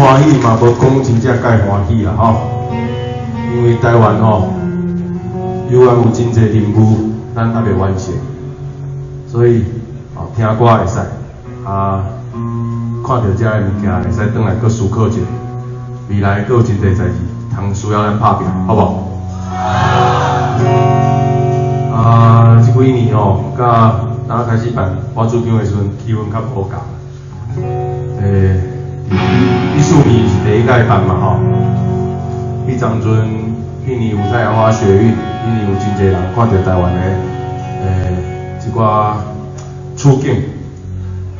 歡喜嘛，無講真正介歡喜啦吼，因為台灣吼，猶原有真濟任務，咱猶未完成，所以哦聽歌會使，啊，看著遮的物件會使轉來閣思考一下，未來閣有真濟代誌，通需要咱拍拚，好無？啊，這幾年吼，佮當開始辦我主張的時陣，氣氛較無仝。14年是第一屆辦嘛吼，彼當陣，彼年有太陽花學運，彼年有真濟人看著台灣的這寡處境，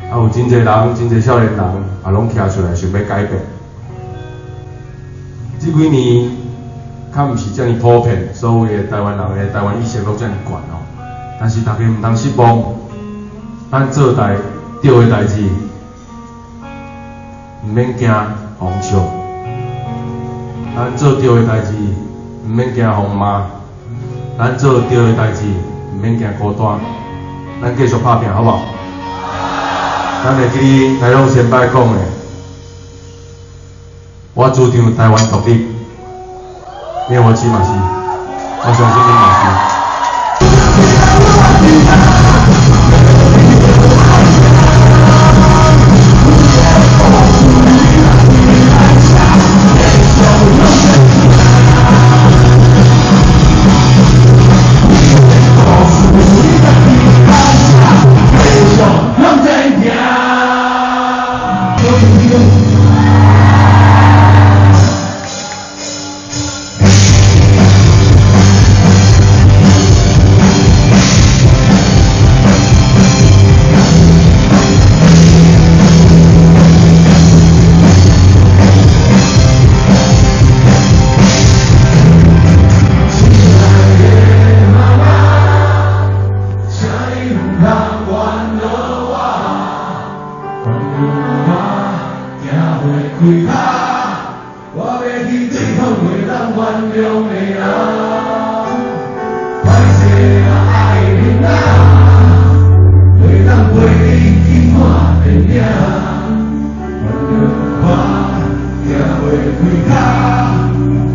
啊有真濟人，真濟少年人也攏徛出來想欲改變。這幾年較毋是遮爾普遍，所謂的台灣人的台灣意識攏遮爾懸哦。但是大家毋通失望，咱做對的代誌，毋免驚予人笑；咱做對的代誌，毋免驚予人罵；咱做對的代誌，毋免驚孤單。咱繼續拍拚，好無？咱會記得台東先輩講的，我主張台灣獨立，滅火器嘛是，我相信你嘛是。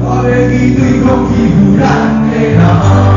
我欲去對抗欺負咱的人。